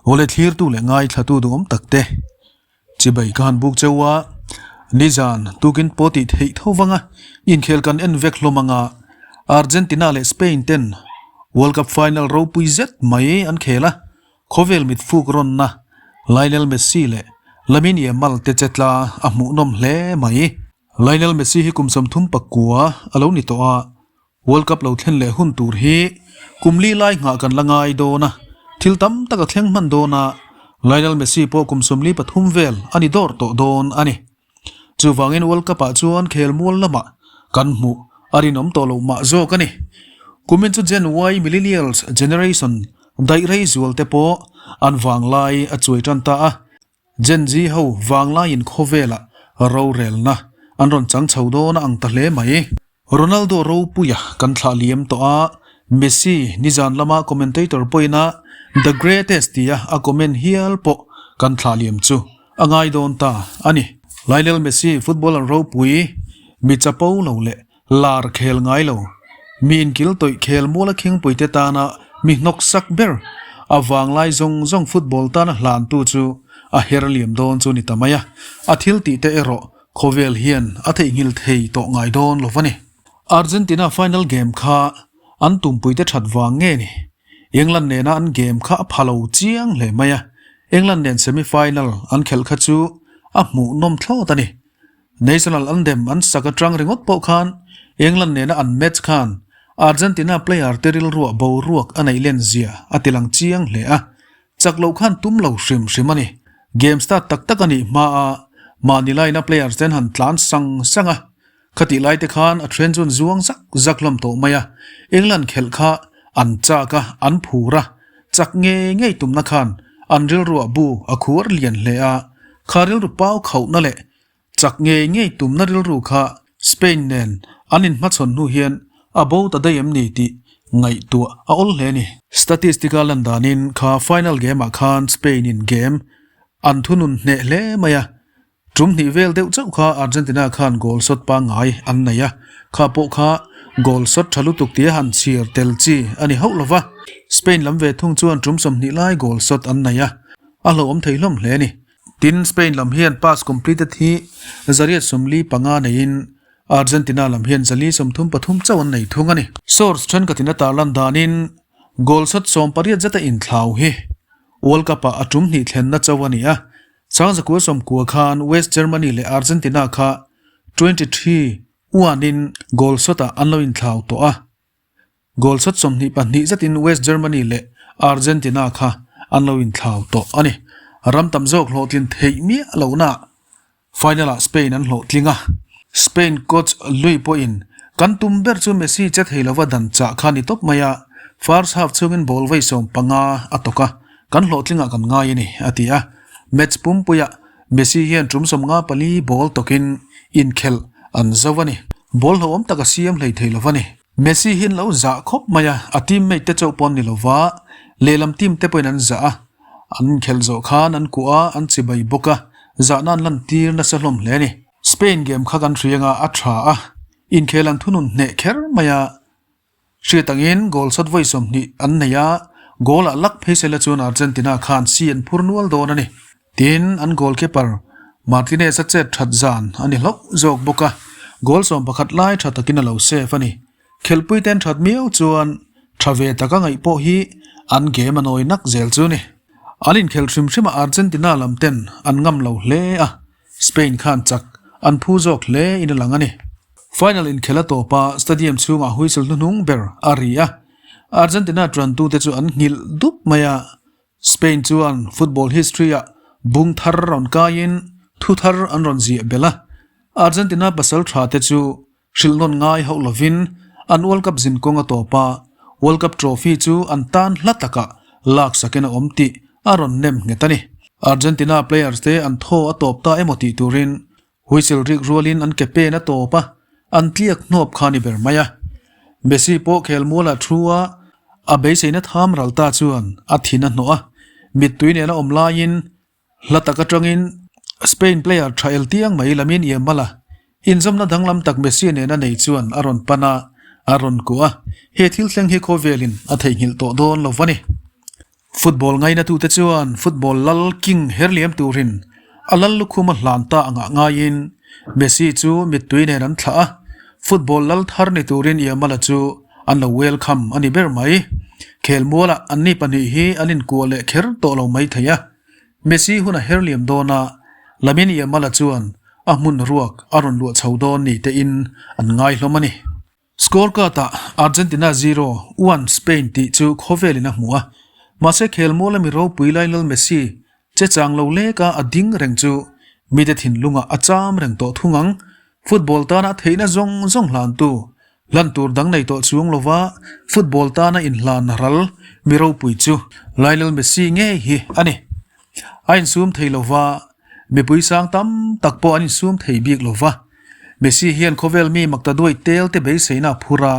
Awle thlirtu leh ngaithlatu duhawm tak te chibai ka han buk cheu a, nizan tukin pawh tih theih tho vang a, inkhel kan en vek hlawm ang a, Argentina leh Spain ten World Cup final ropui zet mai an khel a, Khawvel mit fuk rawnna Lionel Messi leh Lamine Yamal te che tla a hmuhnawm hle mai. Lionel Messi hi kum 34 a lo ni tawh a, World Cup lo thlen leh hun tur hi kum li lai nghah kan la ngai dawn a, thil tam tak a thleng hman dawn a, Lionel Messi pawh kum 43 vel a ni dawr tawh dawn a ni. Chuvangin World Cup ah chuan khel mual lamah kan hmuh a rinawm tawh loh mah zawk a ni. Kumin chu Gen Y Millennials generation daih rei zual te pawh an vanglai a chuai tan ta a, Gen Z ho vanglaiin khawvelah rorelna an rawn chang chho dawn a ang ta hle mai. Ronaldo ropuia kan thlah liam tawh a, Messi nizan lama commentator pawhin a The Greatest tia a comment hial pawh kan thlah liam chu a ngai dawn ta a ni. Lionel Messi footballer ropui, mi chapo lo leh lar khel ngai lo, mi inkil tawih khel muala khingpuite tana mi hnawksak ber, a vanglai zawng zawng football tana hlantu chu a her liam dawn chu ni ta mai a, a thil tih te erawh Khawvel hian a theihnghilh thei tawh ngai dawn lo va ni. Argentina final game kha an tumpuite that vang nge ni? England nena an game kha a pha lo chiang hle mai a, England nen semi final an khelh kha chu a hmuhnawm thlawt a ni. National anthem an sak atang ringawt pawh khan England nena an match khan Argentina player te rilruah boruak a neih len zia a tilang chiang hle a, Chak loh khan tum lo hrim hrim a ni. Game start tak tak a nih hma a, mahni laina players ten han tlan sang sang a. Khatih lai te khan a then chuan zuang zak zak hlawm tawh mai a. England khelh kha an chak a, an phur a. Chak ngei ngei tumna khan an rilruah bu a khuar lian hle a. Kha rilru pau khauhna leh Chak ngei ngei tumna rilru kha Spain nen an inhmachhawn hnu hian a bo ta daih em ni tih ngaihtuah a awl hle a ni. Statistic-a lan danin kha final game-ah khan Spain-in game an thunun hneh hle mai a, tum hnih vel deuh chauh kha Argentina khan goal shot pangngai an nei a, kha pawh kha goal shot tha lutuk tia han chhiar tel chi a ni hauh lo va. Spain lam ve thung chuan tum 20 lai goal shot an nei a, a hlauhawm thei hlawm hle a ni. Tin, Spain lam hian pass completed hi 845 neiin Argentina lam hian 433 chauh an nei thung a ni. Source thenkhatin a tarlan danin goal shot 18 zeta inthlau hi World Cup-ah a tum hnih thlenna chauh a ni a, Sangzakua sawmkua khan West Germany leh Argentina kha 23 uanin goal shot-ah an lo inthlau tawh a. Goal shot 22 zetin West Germany leh Argentina kha an lo inthlau tawh a ni. Ram tam zawk hlawhtlin theih miah lohna final-ah Spain an hlawhtling a. Spain coach Lui pawhin, Kan tum ber chu Messi che thei lova dan chah kha ni tawp mai a, first half chhungin ball vei 15 a tawk a, kan hlawhtlingah kan ngai a ni, a ti a. Match pumpuiah Messi hian tum 54 ball tawkin inkhelh an zo a ni. Ball hlauhawm tak a siam hlei thei lova ni. Messi hi an lo zah khawp mai a, a teammate te chauh pawh an ni lova, lehlam team te pawhin an zah a, an inkhelh zawh khan an kuah a, an chibai bawk a, zahna an lantir nasa hlawm hle a ni. Spain game kha kan hria anga a tha a, inkhel an thunun hneh kher mai a, hriat angin goal shot vawi 20 an nei a, goal ah lak phei sela chuan Argentina khan si an phur nual dawn a ni. Tin, an goalkeeper Martinez a chet that zan a ni hlauh zawk bawk a, goal 11 lai tha takin a lo save a ni. Khelhpui ten that miau chuan tha ve taka ngaih pawh hi an game a nawi nak zel chu ni. An inkhelh hrim hrim a Argentina lam ten an ngam lo hle a, Spain khan chak an phu zawk hle in a lang a ni. Final inkhelh a tawp a, stadium chhungah whistle hnuhnung ber a ri a, Argentina tantute chu an nghilh dup mai a, Spain chuan football history-ah bung thar rawn kaiin thu thar an rawn ziah belh a, Argentina pasal tha te chu hrilh nawn ngai hauh lovin an World Cup zin kawng a tawp a, World Cup trophy chu an tan hla takah laksakin a awm tih a rawn nem nghet a ni. Argentina players te an thaw a tawp ta emaw tih turin Whistle rik rualin an ke pen a tawp a, an tliak hnawp kha ni ber mai a. Messi pawh khel mualah thu a, a beiseina tham ral ta chuan a thin a hnawh a, mittui nena awm laiin hla tak atangin Spain player tha el tiang mai Lamine Yamal a inzawmna danglam tak Messi nena nei chuan a rawn pan a, a rawn kuah a, he thil thleng hi khawvelin a theihnghilh tawh dawn lo va ni. Football ngainatute chuan football lal king her liam turin a lal lukhum a hlan ta angah ngaiin Messi chu mittui nen an thlah a, football lal thar ni turin Yamal-a chu an lo welcome a ni ber mai. Khelmualah anni pahnih hi an inkuah leh kher tawh lo mai thei a, Messi hun a her liam dawn a, Lamine Yamal-a chuan a hmun ruak a rawn luah chho dawn ni tein an ngai hlawm a ni. Score card-ah Argentina zero, one Spain tih chu khawvelin a hmu a, mahse khelmual ami ropui Lionel Messi che chang lo leka a ding reng chu mite thinlungah a cham reng tawh thung ang. Football tana theihna zawng zawng hlantu, hlan tur dang nei tawh chuang lova football tana inhlan ral mi ropui chu Lionel Messi ngei hi a ni. A insum thei lova, mipui sang tam tak pawh an insum thei bik lova. Messi hian khawvel mi makta duai tel te beiseina a phur a,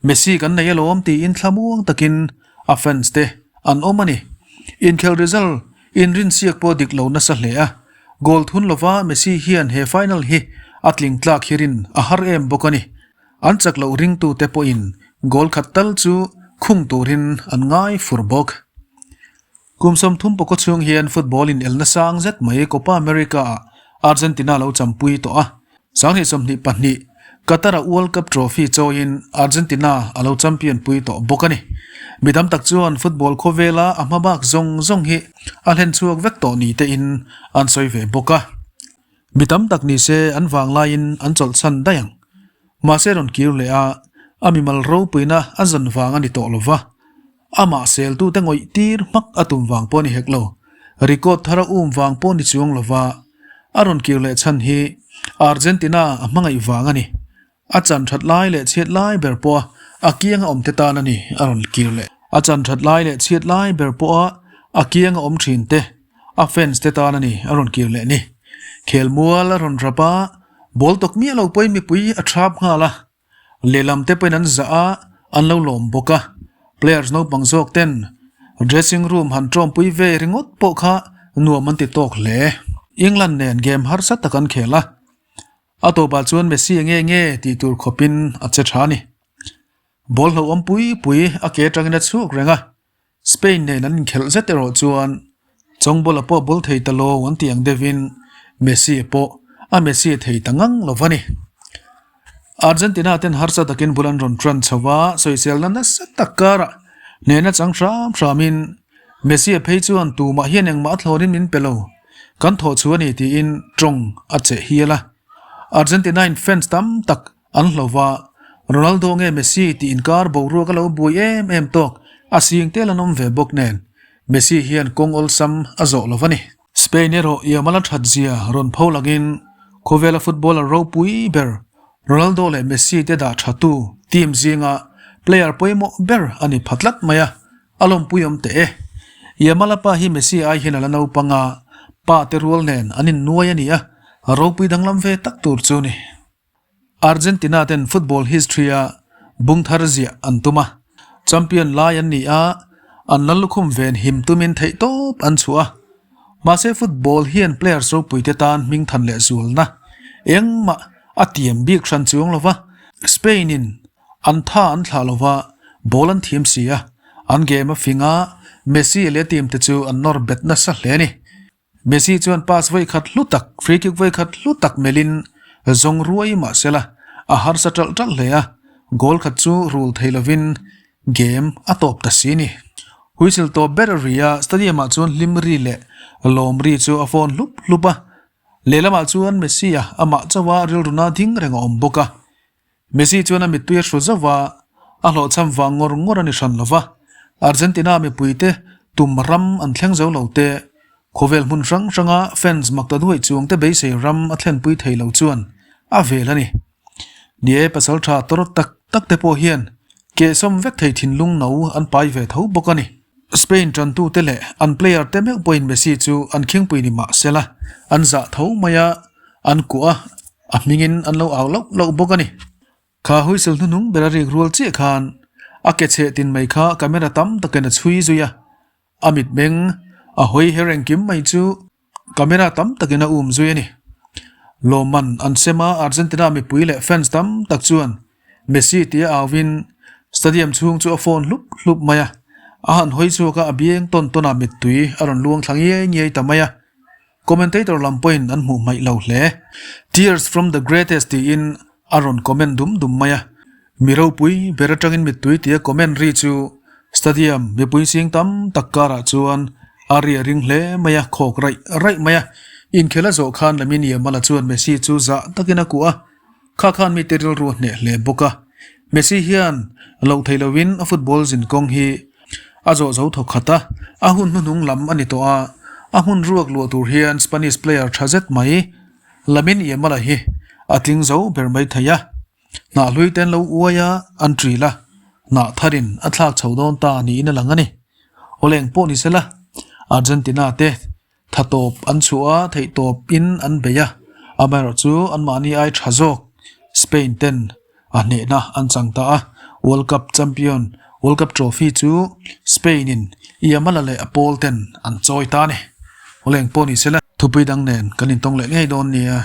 Messi kan nei alawm tiin thlamuang takin a fans te an awm a ni. Inkhel result inrinsiak pawh dik lo nasa hle a, goal thun lova Messi hian he final hi a tling tlak hirin a har em bawk a ni. An chak loh ringtute pawhin goal khat tal chu khung turin an ngai fur bawk. Kum 30 pawkaw chhung hian football in elna sang zet mai Copa America ah Argentina lo champui tawh a, 2022 Qatar-a World Cup trophy chawiin Argentina a lo champion pui tawh bawk a ni. Mi tam tak chuan football khawvela a hma bak zawng zawng hi a hlen chhuak vek tawh ni tein an sawi ve bawk a. Mi tam tak ni se an vang laiin an chawlhchhan daih ang. Mahse rawn kir leh a, a mimal ropuina a zan vang a ni tawh lo va. Amah seltute ngawih tir hmak a tum vang pawh a ni hek lo. Record thar a um vang pawh ni chuang lova a rawn kir leh chhan hi Argentina a hmangaih vang a ni. A chan that lai leh chhiat lai ber pawha a kianga awmte tan a ni a rawn kir leh. A chan that lai leh chhiat lai ber pawha a kianga awm thin te, a fans te tan a ni a rawn kir leh ni. Khelmual a rawn rap a, ball tawk miah lo pawhin mipui a thap nghal a. Lehlam te pawhin an zah a, an lo lawm bawk a. Players naupang zawk ten dressing room han tawmpui ve ringawt pawh kha nuam an ti tawk hle. England nen game harsa tak an khel a, a tawpah chuan Messi nge nge tih tur khawpin a che tha a ni. Ball hlauhawm pui pui a ke atangin a chhuak reng a, Spain nen an inkhelh zet erawh chuan Chawngbola pawh bul thei ta lo an tih ang deuhin Messi pawh a Messi thei ta ngang lo va ni. Argentina ten harsa takin bul an rawn tan chho a, sawiselna nasa tak karah hnehna chang hram hramin Messi a phei chuan tumah hian engmah a thlawnin min pe lo, kan thawh chu a ni tiin tawng a cheh hial a. Argentina in fans tam tak An hlo va, Ronaldo nge Messi tih inkar boruak a lo buai em em tawk, a sing tel an awm ve bawk nen, Messi hian kawng awlsam a zawh lo va ni. Spain erawh Yamal a that zia rawn pho langin khawvela footballer ropui ber Ronaldo leh Messi te dah tha tu team zinga player pawimawh ber a ni pha tlat mai a, a lawmpui awm teh e. Yamal a pa hi Messi ai hian a la naupang a, pa te rual nen an innuai a ni a, ropui danglam ve tak tur chu ni. Argentina ten football history-a bung thar ziah an tum a, champion lai an ni a, an lal lukhum ven him tumin theihtawp an chhuah a. Mahse football hian players ropuite tan hming than leh zualna engmah a tiam bik hran chuang lo va, Spain in an tha an thlah lo va, ball an thiam si a, an game a fing a, Messi leh a team te chu an nawr bet nasa hle a ni. Messi chuan pass vawi khat hlu tak, free kick vawi khat hlu tak melhin zawng ruai mah se la, a harsa ṭalh ṭalh hle a, goal khat chu rul thei lovin game a tawp ta si ni. Whistle tawp ber a ri a, stadium ah chuan hlim ri leh lawm ri chu a phone hlup hlup a, lehlamah chuan Messi-a amah chauha rilruna ding reng a awm bawk a. Messi chuan a mittui a hru zauh a, a hlawhchham vang ngawr ngawr a ni hran lo va. Argentina mipuite tum ram an thleng zo lo te, khawvel hmun hrang hranga fans mak ta duai chuang te beisei ram a thlenpui thei lo chuan a vel a ni. Ni e, pasal tha tawr tak tak te pawh hian kehsawm vek thei thinlung no an pai ve tho bawk a ni. Spain tantute leh an player te meuh pawhin Messi chu an khingpui ni mah sela, an zah tho mai a, an kuah a, a hmingin an lo au loh loh bawk a ni. Kha whistle hnuhnung ber a rik rual chiah khan a ke chheh tin mai kha camera tam takin a chhui zui a, a mitmeng a hawi her engkim mai chu camera tam takin a um zui a ni. Lawmman an sem a, Argentina mipui leh fans tam tak chuan Messi tia auin stadium chhung chu a phone hlup hlup mai a. A han hawi chhuak a, a bieng tawn tawn a mittui a rawn luang thla ngiai ngiai ta mai a. Commentator lam pawhin an hmuh hmaih lo hle. Tears from the greatest tiin a rawn comment dum dum mai a. Mi ropui ber atangin mittui tia comment ri chu stadium mipui sing tam tak karah chuan a ri a ring hle mai a, khawk raih raih mai a. Inkhel a zawh khan Lamine Yamal-a chuan Messi chu zah takin a kuah a. Kha khan mite rilru a hneh hle bawk a, Messi hian loh thei loin a football zin kawng hi a zawh zo thawk khat a, a hun hnuhnung lam a ni tawh a, a hmun ruak luah tur hian Spanish player tha zet mai Lamine Yamal-a hi a tling zo ber mai thei a, hnah hlui ten lo uai a, an ṭil a, hnah tharin a thlak chho dawn ta niin a lang a ni. Awleng pawh ni sela, Argentina te Tha tawp an chhuah a, theih tawp in an bei a, amaherawhchu anmahni ai tha zawk Spain ten a hnehna an chang ta a, World Cup champion, World Cup trophy chu Spain in Yamal-a leh a pawl ten an chawi ta a ni. Awleng pawh ni sela. Thupui dang nen kan intawng leh ngei dawn nia.